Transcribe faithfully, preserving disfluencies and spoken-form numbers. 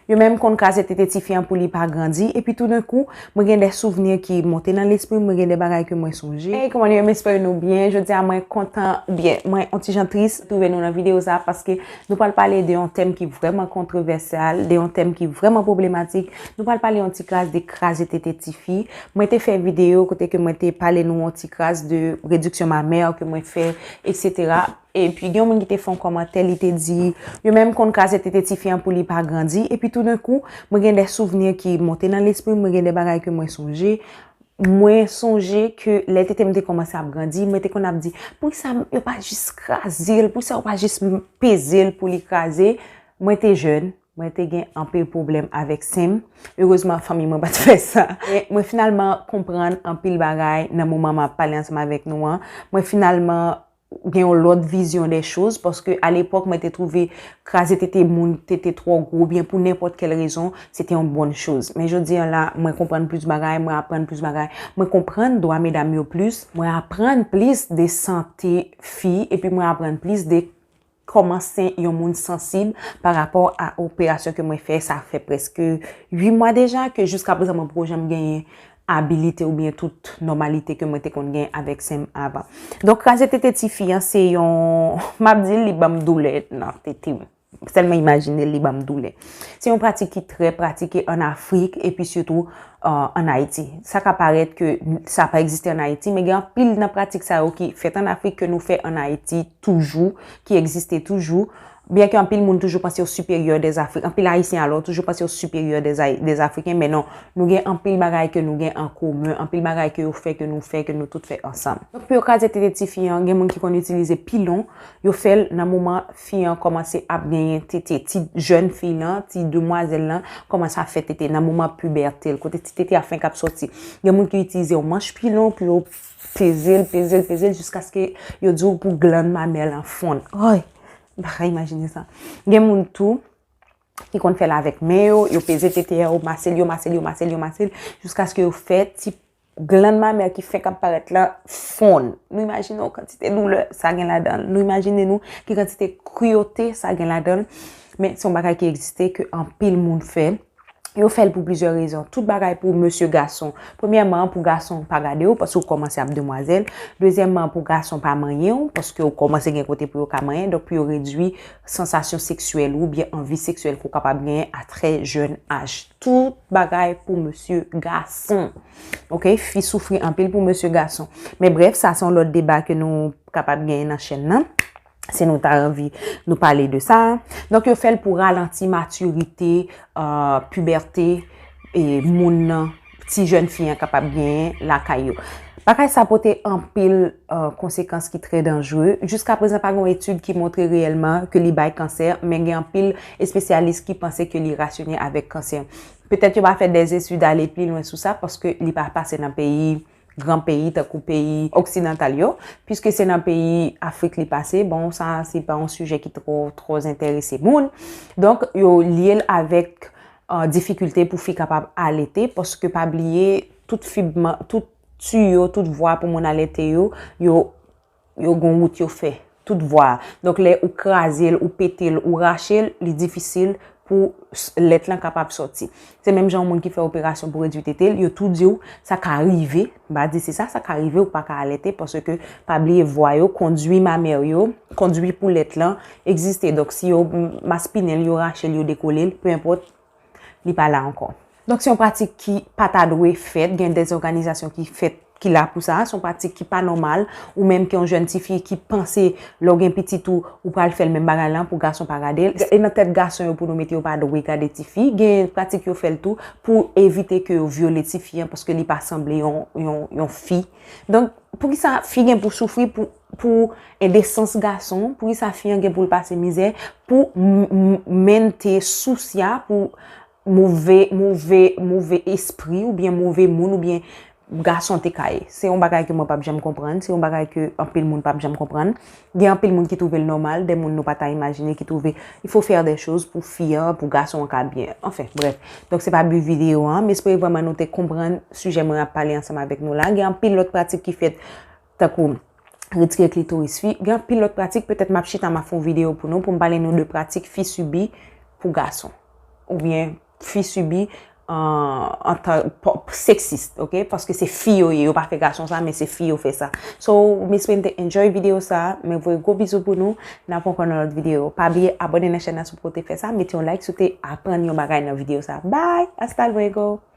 Yo menm konn kraze tete tifi an pou li pa grandi, epi toudenkou, mwen gen de souvni ki monte nan lespri m, mwen gen de bagay ke mwen sonje. Hey, kòman nou ye? M espere nou byen. Jodi a, mwen kontan, oubyen, mwen on ti jan tris twouve nou nan videyo sa, paske nou pral pale de yon tèm ki vrèman kontwovèsyal, de yon tèm ki vrèman pwoblematik. Nou pral pale yon ti kras de kraze tete tifi. Mwen te fè videyo kote ke mwen te pale nou yon ti kras de rediksyon mamè ke mwen fè, etsetera. Epi gen yon moun ki te fè yon kòmantè, li te di, yo menm konn kraze tete tifi an pou li pa grandi. Epi toudenkou, mwen gen de souvni ki monte nan lespri m, mwen gen de bagay ke mwen sonje. Mwen sonje ke lè tete m te kòmanse ap grandi, mwen te konn ap di, poukisa yo pa jis kraze l, poukisa yo pa jis peze l pou li kraze? Mwen te jèn, mwen te gen anpil pwoblèm avèk sen m. Erezman, fanmi mwen pa t fè sa. Men mwen finalman konprann anpil bagay nan moman m ap pale ansanm avèk nou an. Mwen finalman gen yon lòt vizyon de choz, paske alepòk, mwen te twouve kraze tete moun, tete twò gwo, oubyen pou nenpòt kèl rezon, se te yon bòn choz. Men jodi a la, mwen konprann plis bagay, mwen aprann plis bagay, mwen konprann dwa medam yo plis, mwen aprann plis de sante fi, epi mwen aprann plis de kòman sen yon moun sansib pa rapò a operasyon ke mwen fè, sa fè prèske uit mwa deja, ke jiska prezan mwen poko janm genyen abilite oubyen tout nòmalite ke mwen te konn gen avèk sen m avan. Donk, kraze tete tifi an, se yon, m ap di l, li ban m doulè nan tete m. Sèlman imajine l, li ban m doulè. Se yon pratik ki trè pratike ann Afrik epi sitou, euh, ann Ayiti. Sa ka parèt ke sa pa egziste ann Ayiti, men gen anpil nan pratik sa yo ki fèt ann Afrik ke nou fè ann Ayiti toujou, ki egziste toujou. Byen ke anpil moun toujou panse yo siperyè dèz Afrik, anpil Ayisyen alò toujou panse yo siperyè dèz Ay-, dèz Afriken, men non, nou gen anpil bagay ke nou gen an komen, anpil bagay ke yo fè, ke nou fè, ke nou tout fè ansanm. Donk, pou yo kraze tete tifi an, gen moun ki konn itilize pilon, yo fè l nan moman fi an kòmanse ap genyen tete, ti jèn fi lan, ti demwazèl lan kòmanse ap fè tete nan moman pibète l, kote ti tete a fenk ap sòti. Gen moun ki itilize yon manch pilon pou yo peze l, peze l, peze l, jiskaske yo di w pou glann mamè lan fonn. Oy! M pa ka imajine sa. Gen moun tou ki konn fè l avèk men yo, yo peze tete a, yo mase l, yo mase l, yo mase l, yo mase l, jiskaske yo fè ti glann mamè ki fenk ap parèt la fonn. Nou imajine w kantite doulè sa gen ladan l. Nou imajine nou ki kantite kriyote sa gen ladan l. Men se yon bagay ki egziste, ke anpil moun fè. Yo fè l pou plizyè rezon. Tout bagay pou mesye gason. Premyèman, pou gason pa gade w, paske w kòmanse ap demwazèl. Dezyèmman, pou gason pa manyen w, paske w kòmanse gen kote pou yo ka manyen. Donk, pou yo redui sansasyon seksyèl ou byen anvi seksyèl ke w kapab genyen a trè jèn aj. Tout bagay pou mesye gason. Oke, fi soufri anpil pou mesye gason. Men brèf, sa se yon lòt deba ke nou kapab genyen nan chèn nan. Si nou ta anvi nou pale de sa. Donk, yo fè l pou ralanti matirite, euh, pibète, e moun nan, ti jèn fi an kapab genyen lakay yo. Bagay sa pote anpil, euh, konsekans ki trè danjere. Jiska prezan, pa gen yon etid ki montre reyèlman ke li bay kansè, men gen anpil espesyalis ki panse ke li rasyone avèk kansè. Petèt yo pa fè dèzetid ale pli lwen sou sa, paske li pa pase nan peyi gran peyi tankou peyi oksidantal yo, piske se nan peyi Afrik li pase. Bon, sa se pa yon sijè ki twò, twò enterese moun. Donk, yo lye l avèk, euh, difikilte pou fi kapab alete, paske pa bliye, tout fib, tout tiyo, tout vwa pou moun alete yo, yo, yo gon wout yo fè. Tout vwa a. Donk, lè ou kraze l, ou pete l, ou rache l, li difisil pou s-, lèt lan kapab sòti. Se menm jan yon moun ki fè operasyon pou redui tete l, yo tou di w sa ka rive, m pa di se sa, sa ka rive ou pa ka alète, paske pa bliye vwa yo, kondui mamè yo, kondui pou lèt lan egziste. Donk, si yo m-, maspinen l, yo rache l, yo dekole l, pe enpòt, li pa la ankò. Donk, se yon pratik ki pa ta dwe fèt. Gen de òganizasyon ki fèt, ki la pou sa. Se yon pratik ki pa nòmal. Ou menm ki yon jèn tifi ki panse lè w gen pitit ou, ou pral fè l menm bagay lan pou gason pa gade l. E nan tèt gason yo pou nou mete yo pa dwe gade tifi. Gen pratik yo fè l tou pou evite ke yo vyole tifi an paske li pa sanble yon, yon, yon fi. Donk, poukisa fi gen pou soufri pou, pou endesans gason? Poukisa fi an gen pou l pase mizè pou m-, m-, mente sousi a, pou move, move, move espri oubyen move moun oubyen gason te ka ye? Se yon bagay ke mwen p ap janm konprann, se yon bagay ke anpil moun p ap janm konprann. Gen anpil moun ki twouve l nòmal, de moun nou pa ta imajine ki twouve il faut faire des choses pou fi an, pou gason an ka byen. Anfen, brèf. Donk, se pa bi videyo an, m espere vrèman nou te konprann sijè mwen ap pale ansanm avèk nou la. Gen anpil lòt pratik ki fèt, tankou retire klitoris fi. Gen anpil lòt pratik, petèt m ap chita, m ap fè yon videyo pou nou, pou m pale nou de pratik fi sibi pou gason. oubyen fi sibi an, an tan seksis, ok? Paske se fi yo ye, yo pa fè gason sa, men se fi yo fè sa. So, m espere n te enjoy videyo sa, men voye gwo bizou pou nou, n ap wè ankò nan lòt videyo. Pa bliye abòne nan chèn nan si w poko te fè sa, mete yon like si w te aprann yon bagay nan videyo sa. Bye! Hasta luego!